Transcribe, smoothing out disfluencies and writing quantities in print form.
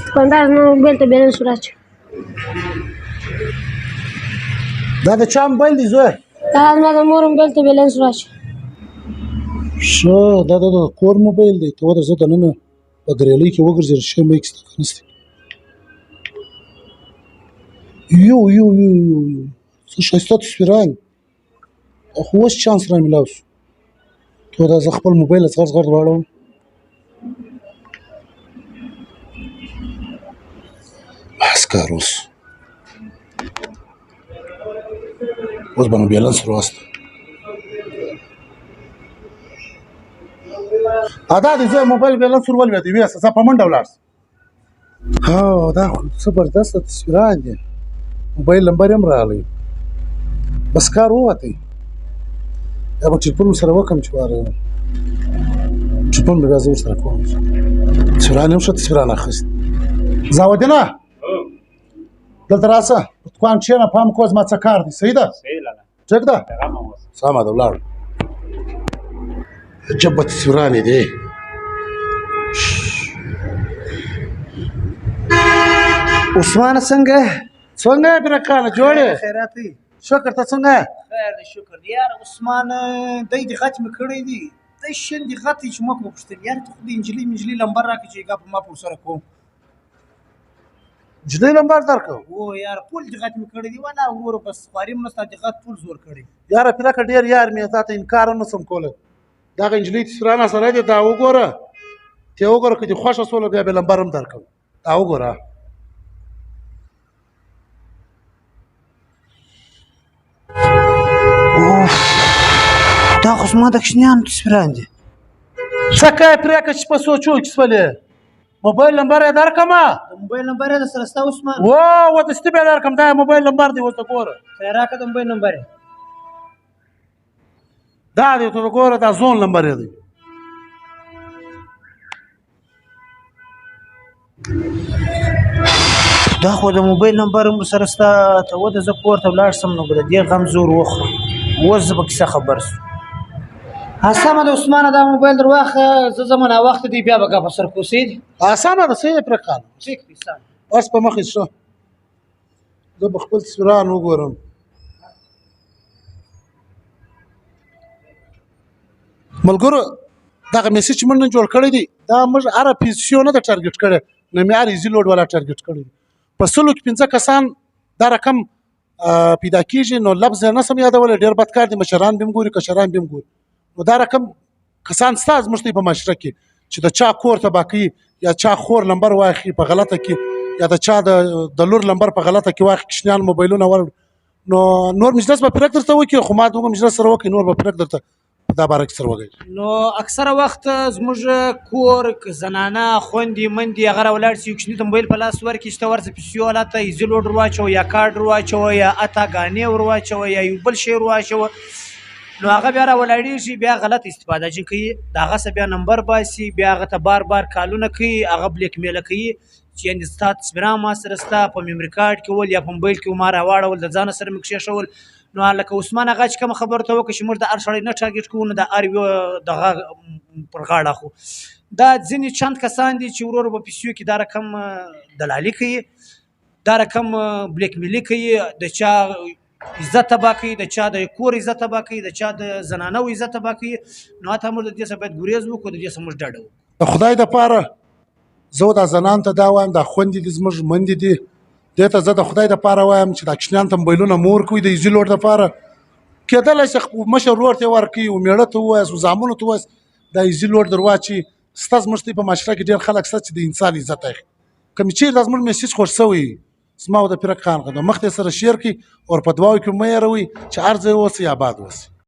دوکاندار زما موبایل ته بیلنس وراچوه. دا د چا موبایل دی زوی؟ دا زما د مور موبایل ته بیلنس وراچوه. ښه، دا د کور موبایل دی. ته وده، زه دننه په ګریلۍ کې وګرځېږم شی مې کسته که نشته. یو یو یو یو یو، څه ښایسته تصویران. خو اوس چانس را ملاو شو. ته دا زه خپل موبایل زغر زغر واړوم. بس کار اوس، اوس به نو بیلنس ورواستم. ادا دې زه موبایل بیلنس ور ولوېدی، ویسه زه په منډه ولاړ شم. ها، دا خو زبردسته تصویران دي. موبایل نمبر هم راغلی، بس کار ووتی. بیا به ټلیفون سره وکړم چې واره ټلیفون به بیا زه ورسره کوم. تصویران هم ښه تصویران اخیست. زاودینه، دلته راسه، په دوکان کښېنه، پام کوه زما څه کار دی. صحیح ده؟ ټیک ده، سمه ده، ولاړ. عجبه تصویرانې دي. عثمانه، څنګه؟ څنګه یې پیرکانه، جوړ یې؟ خیرات دی. شکر، ته څنګه یې؟ خیر دی، شکر دی. یار عثمان، دی دې غټ مې کړی دی، دی شین دی غټ چې موږ وپوښتل، یار ته خو د نجلۍ منجلۍ لمبر راکړه چې ګپ ما په سره کوم. نجلۍ لمبر درکړم؟ و یار، ټول دې غټ مې کړی دی. ولا وروره، بس خواري مې نسته، دې غټ ټول زور کړی. یاره پیرکه، ډېر یار مې، تا ته انکار هم نشم کولی. دغه نجلۍ تصویران سره دی، دا وګوره، ته وګوره، که دې خوښه سوله بیا به لمبر هم درکړم. دا وګوره. دا خو زما د کوچنیانو تصویران دي. څه کوې پرېکه چې په سوچو کې سولې؟ موبایل نمبر یې درکړم. د موبایل نمبر یې در سره شته عثمان؟ و و دستي به یې درکړم. دا یې موبایل نمبر دی، اوس ته ګوره. ته یې راکړه، د موبایل نمبر یې. دا دی، ته ګوره، دا زون نمبر یې دی. دا خو د موبایل نمبر هم سره ستا. ته وده، زه کور ته ولاړ شم نو به د دې غم زور وخورم. اوس زه په کیسه خبر شم. سمه ده عثمانه، دا موبایل در واخه، زه ځمه، ناوخته دی، بیا به ګپ سره کوو. صحیح دی؟ سمه ده، صحیح ده پرېکانه. ټیک دی، سم. بس په مخې شه، زه به خپل تصویران وګورم. ملګرو، دغه میسج چې موږ نن جوړ کړی دی، دا موږ هره پیسو نه ده ټارګټ کړی، نه مې هر ایزي لوډ والا ټارګټ کړی دی. په 100 کې 5 کسان دا رقم پیدا کیږي، نو لفظ یې نه سم یادولی، ډېر بد کار دی. مشران به هم ګوري، کشران به هم ګوري. نو دا رقم کسان ستا زموږ په معاشره کې چې د چا کور تباه کوي، یا چا خور لمبر واخلي په غلطه کې، یا د چا د لور لمبر په غلطه کې واخلي، کوچنیان موبایلونه ور. نو نور مجلس به پرېک درته وکړي، خو ما دومره مجلس سره وکړي، نور به پرېک درته په دا باره کې سره وګوري. نو اکثره وخت زموږ کور زنانه، خوندې، مندې هغه راولاړ شي، کوچني ته موبایل په لاس ورکړي چې ته ورسه پیسې والا ته ایزي لوډ ور واچوه، یا کارډ ور واچوه، یا اتا ګانې ور واچوه، یا یو بل شی ور واچوه. نو هغه بیا راولاړېږي، بیا غلط استفاده چې کوي، د هغه څخه بیا نمبر باسي، بیا هغه ته بار بار کالونه کوي، هغه بلیک میل کوي چې یعنې ستا تصویران ما سره سته، په میمري کارډ کې ول یا په موبایل کې ما راواړول، د ځانه سره مې کښېښول. نو لکه عثمان هغه چې کومه خبره ته وکړه چې موږ د هر سړی نه ټارګټ کوو، نو د هر یو دغه پر غاړه خو دا ځینې چند کسان دي چې ورور په پیسو کې دا رقم دلالي کوي، دا رقم بلیک میلي کوي، د چا عزت تباه کوي، د چا د کور عزت تباه کوي، د چا د زنانو عزت تباه کوي. نو حتی موږ د دې څخه باید ګریز وکړو، د دې څخه موږ ډډه وکړو. د خدای دپاره زه دا زنان ته دا وایم، دا خوندې دي، زموږ مندې دي، دې ته زه د خدای دپاره وایم چې دا کوچنیان ته موبایلونه مور کوي د ایزي لوډ دپاره. کېدلی شي مشر ورور ته یې ورکوي، و مېړه ته ووایاست، و زامنو ته ووایاست، دا ایزي لوډ در واچوي. سته زموږ په معاشره کې ډېر خلک شته چې د انسان عزت اخلي. که مې چېرې دا زموږ میسج خوښ شوی، زما او د پیرک خان غږ مخ ته سره شیر کړئ، او په دعاو کې مه هېروئ چې هر ځای اوسئ آباد اوسئ.